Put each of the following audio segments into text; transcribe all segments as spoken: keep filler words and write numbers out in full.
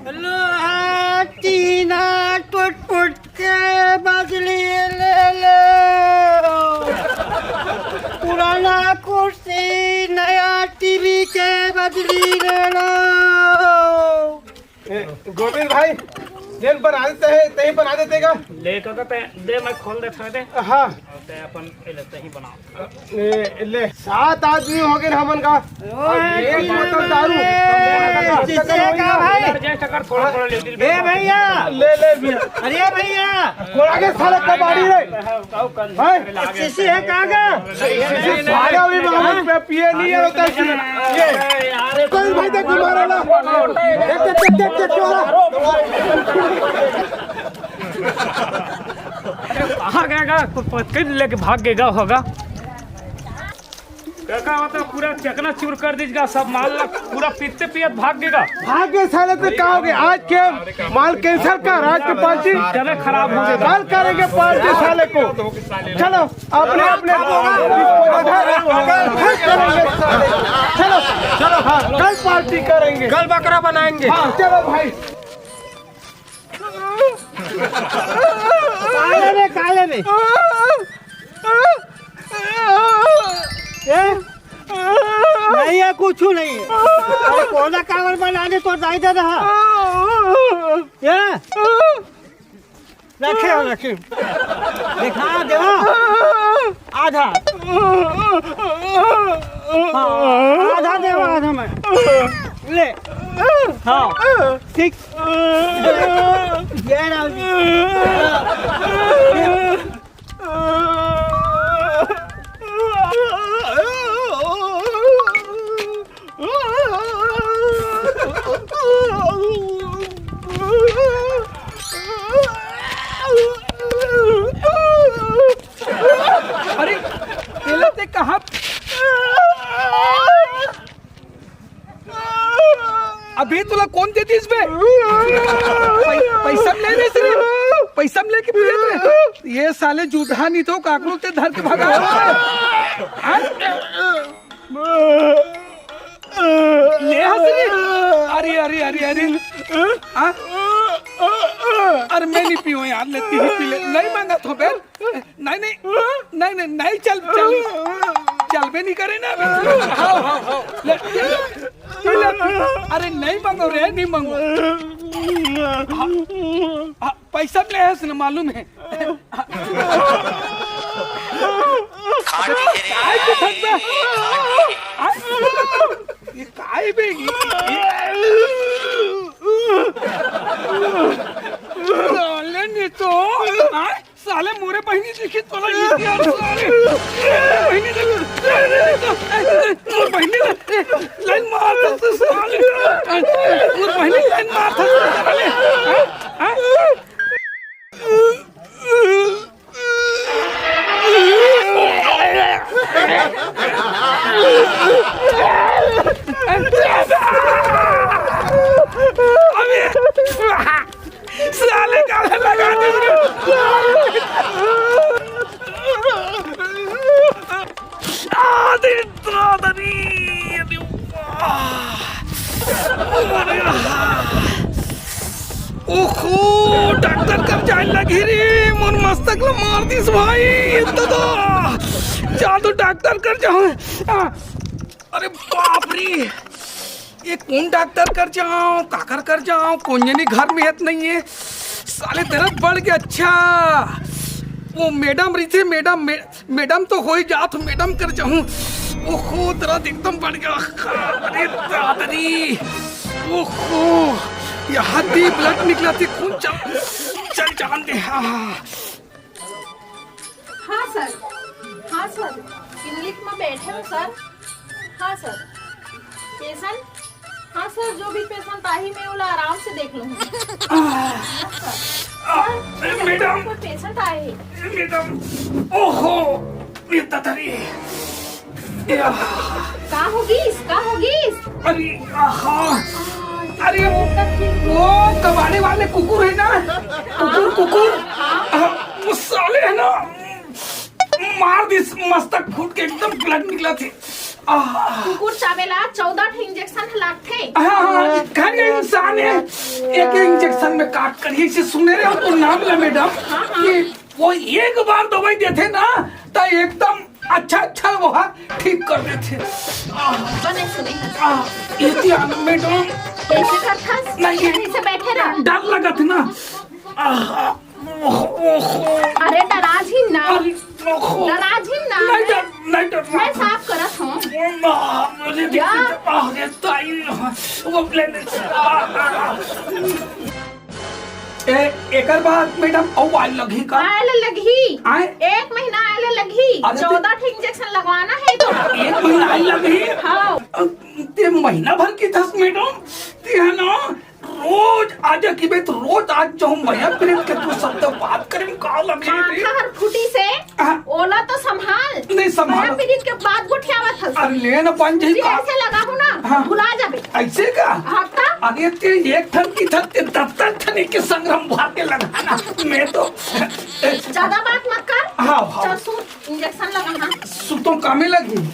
लोहा टीना टूट फूट के बदली ले लो, पुराना कुर्सी नया टीवी के बदली ले लो। ए, गोविंद भाई, जेन बना देते हैं, तेही बना देते का? ले काका, ते दे, मैं खोल देत हँव दे। हाँ। अउ ते अपन ए ले, तेही बना। ए, ले, सात आदमी हो गए हमन का। अब एक बोतल दारू। शीशे का भाई? Adjust कर, थोड़ा, थोड़ा little bit। ए भैया। ले, ले भैया। अरे भैया। कोड़ा के साले कबाड़ी रे। भाई। शीशी है कहाँ का? शीशी सारा भी मांगे पे पिए नहीं है, होता है। ये। कोई भाई देख, मारा ना। देख, देख, देख, देख, देख, क्यों हो रहा? कहाँ गया गा? कोई पकड़ लेके भाग गया होगा। काका, वो तो पूरा चकनाचूर कर दीजिएगा, सब माल ला पूरा पीते पियत भाग गया। भाग गए साले, तो क्या हो गया? आज के माल cancel कर, आज की पार्टी चले खराब हो गया। कल करेंगे पार्टी साले को। चलो, अपने, अपने, चलो, चलो, हाँ, कल पार्टी करेंगे, कल बकरा बनाएंगे। हाँ, चलो भाई। काले में, काले में। ए? नहीं है, कुछ नहीं है। अरे, कोना कागज बनाने तो नहीं दे रहा। ये? रखे हो, रखे हो। देखा, देवा। आधा। हाँ, आधा देवा, आधा मैं। ले। हाँ, ठीक। जय राम जी। अरे, तेला ते कहाँ? अभी तुला कौन दे दिस बे? पै-, पैसा में ले रहे सिर्फ, पैसा में लेके पिए थे। ये साले जूठा नहीं तो काकरो ते धर के भगा। हाँ? ले हंस रही। अरे, अरे, अरे, अरे। हाँ? अरे, मैं नहीं पीऊँ यार, लेती ही पी ले। नहीं मांगा तो बे। नहीं, नहीं, नहीं, नहीं, नहीं, चल, चल, चलबे नहीं करे ना। हाँ, हाँ, हाँ, ले, पी ले, पी ले। अरे, नहीं मांगो रे, नहीं मांगो। हाँ, हाँ, पैसा ले है, मालूम है। अबे, काय के थक बे? ये काय बे? साले ने तो, हाँ? साले मोरे बहिनी देखी तोला ये दिया साले। बहिनी देखी, मोर बहिनी लाइन मार दे साले। मोर बहिनी लाइन मार दे साले। हाँ? हाँ? साले का लगा दे। आदि दादरी, अरे वाह। अरे वाह। ओहो, डॉक्टर कर जाए लगी रे, मोर मस्तक ला मार दिस भाई, ये तो, तो। जा तो डॉक्टर कर जाऊं। आ, अरे बाप रे, ये कौन डॉक्टर कर जाऊं, काकर कर जाऊं, कोई नहीं घर में है तो नहीं है। साले दर्द बढ़ गया। अच्छा, वो मैडम रही थे, मैडम, मै-, मैडम तो हो ही जात, मैडम कर जाऊं। ओहो, दर्द एकदम बढ़ गया। अरे दादरी, ओहो, यहाँ दी ब्लड निकला थी, खून चल, चल जान दे। हाँ। हाँ सर, हाँ सर, क्लिनिक में बैठे हो सर। हाँ सर, पेशेंट, हाँ सर, जो भी पेशेंट आही, मैं ओला आराम से देख लूँगी। हाँ सर। आ, सर, मैडम। कोई पेशेंट आए हे। मैडम, ओहो, ये ततरी। या। का होगिस? का होगिस? अरे, आहा। आ, अरे, वो कबाड़े वाले कुकुर है ना? कुकुर, कुकुर। हाँ। आ, वो साले है ना? मार दिस, मस्तक फूट के एकदम ब्लड निकला थे। आह। कुकुर चाबे ला चौदह ठो इंजेक्शन ह लागथे। हाँ, हाँ, हाँ, कहाँ गए इंसान है? एक इंजेक्शन में काट कर, इसे सुने रहे हो तो नाम ले मैडम, हाँ, हाँ। कि वो एक बार दवाई देथे ना, तो एकदम अच्छा अच्छा वो, हाँ, ठीक कर देथे। आह, बने सुने। आह, ये क्या मैडम? ऐसे करथस? नहीं, ये कहीं से बैठे रह। डर लगत ना। आह, ओह, ओह। अरे नाराज ही ना। अरे, ओह। नाराज ही ना। नहीं डर, नहीं डर। मैं साफ करत हूँ। ना, मुझे दिक्कत है। अरे ताई, वो ले ले। आह, आह। ए, एकर बाद मैडम अउ आए लगही का? आए ले लगही। आए? एक महीना आए ले लगही। अरे तो चौदह ठे इंजेक्शन लगवाना है तो। एक महीना आए लगही? हाँ। अ, ते महीना भर की थस मैडम, ते है ना, रोज आज की बेत रोज आज जो मया प्रीत के तू शब्द बात करे में का लगे रे? माथा हर फुटी से, हाँ। ओला तो संभाल। नहीं संभाल। मया प्रीत के बात गोठियावत हस। अरे ले ना पंजी जी का। ऐसे लगा हूँ ना, हाँ। भुला जाबे। ऐसे का? हाँ, त? अरे ते एक ठन की ठन ते दफ्तर ठन के संग्रह भाग के लगाना। मैं तो ज्यादा बात मत कर। हाँ, हाँ। चल सूत, इंजेक्शन लगा, हाँ। सुतो कामे लगी।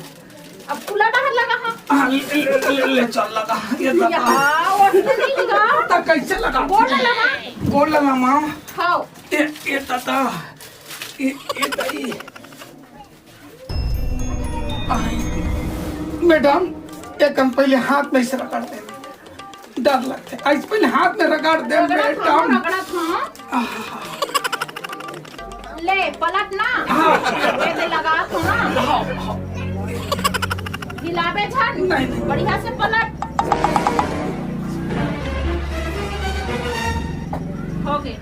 अब खुला डहर लगा, हाँ। हाँ, ले, ले, ले, ले, चल लगा। ये दादा। या, ओढ़ने नहीं लगा। ता कैसे लगा? गोड़ लगा। गोड़ लगा, माँ। हाँ। ये, ये दादा। ये, ये दाई। आई। मैडम, एक हम पहले हाथ में से रगड़ दे। डर लगथे। ऐसे पहले हाथ में रगड़ दे, रगड़त हूँ, मैडम। रगड़त हूँ। आह। ले, पलट ना। हाँ। ये दे लगा तो ना। हाँ, हाँ। हिलाबे झन। नहीं, नहीं। बढ़िया से पलट। हो गए।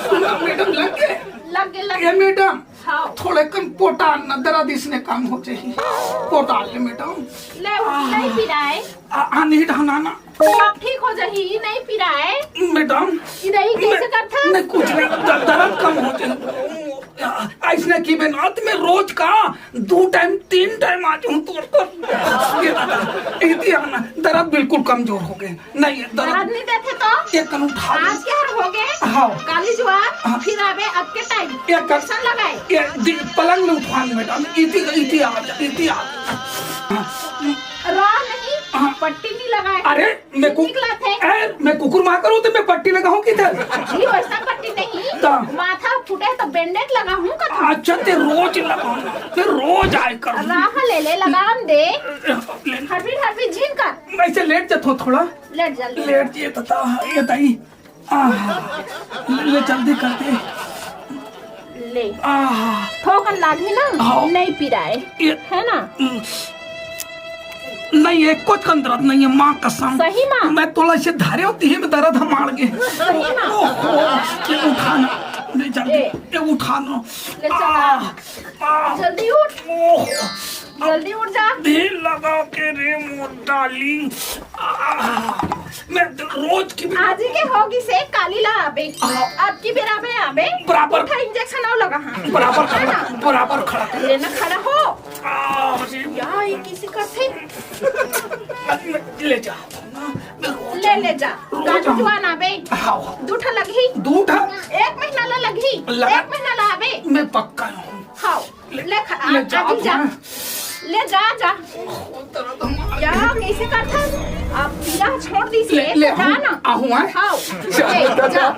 सुनो, मैडम, लग गए। लग गए, लग ये गए। मैडम, हाँ। थोड़े कन पोटान ना, दर्द इसने कम हो जाही। पोटान ले मैडम। ले, नहीं पिराए। आ, आ, नहीं ढाना ना। सब ठीक हो जाही, नहीं पिराए। मैडम, इधर ही कैसे मैं, करता? मैं कुछ नहीं, द-, दर्द कम हो जाही। आ, इसने की बिना तो मैं रोज का दो टाइम, तीन टाइम आ जाऊँ तो ये दादा, इतनी आना, दर्द बिल्कुल कमजोर हो गए। नहीं, दर्द दर्द नहीं देथे तो? ये कन उठा दे। आज के हर हो गए? हाँ। काली जुआर, हाँ। फिर आबे अब के टाइम। ये कन इंजेक्शन लगाए। ये दि-, पलंग में उठा ले मैडम। इति, इति आ जा, इति आ जा। हाँ। राह नहीं, हाँ। पट्टी नहीं लगाए। अरे, मैं कु-, निकला थे। ए, मैं कुकुर माँ करूँ तो मैं पट्टी लगाऊँ किधर? जी, वैसा पट्टी नहीं। तो? माथा फूटे तो बैंडेज लगाऊँ का? अच्छा, ते रोज लगाऊँ, ते रोज आए करूँ। राह ले ले, लगाम दे। ले। हरबी हरबी झिन कर। मैं इसे लेट जाता हूँ थोड़ा। लेट जल्दी। लेट ये तता, ये ताई। आह, ले जल्दी कर दे। ले। आह। थोकन लागही ना, हाँ। नहीं पिराए। ये है ना? हम्म। नहीं, ये कुछ कन दर्द नहीं है, माँ कसम। सही माँ? मैं तोला इसे धारे होती है, मैं दर्द हम मार गए। सही माँ? ओहो, ये उठाना। ले जल्दी, ए। ये उठाना। ले चला। आह, आह। जल्दी उठ। ओह। जल्दी उठ जा। देर लगा के रे मोर डार्लिंग। आह, मैं रोज की भी आज ही के होगी से काली ला आबे। हाँ। अब की बेरा में आबे। बराबर। उठा इंजेक्शन आउ लगा, हाँ। बराबर है खड़ा, ना? बराबर खड़ा। ये ना खड़ा हो। आह, अरे। या, ये किसी का थे? ले जा। मैं रोज ले, ले जा। रोज काली आऊँ। जुआन आबे। हाँ। दू ठा लगही। दू ठा? एक महीना ला लगही। लगा। एक महीना ला आबे। मैं पक्का हूँ। हाँ। ले, ले ख-, आ, ले जा अभी तू, जा। हाँ। ले जा, जा। ओहो, दर्द हमार। या, कैसे करथस? अब पीला छोड़ दी से, ले, ले, जा आहूँ, ना। आहूँ, हाँ। हाँ। जा, ले, जा, जा। जा।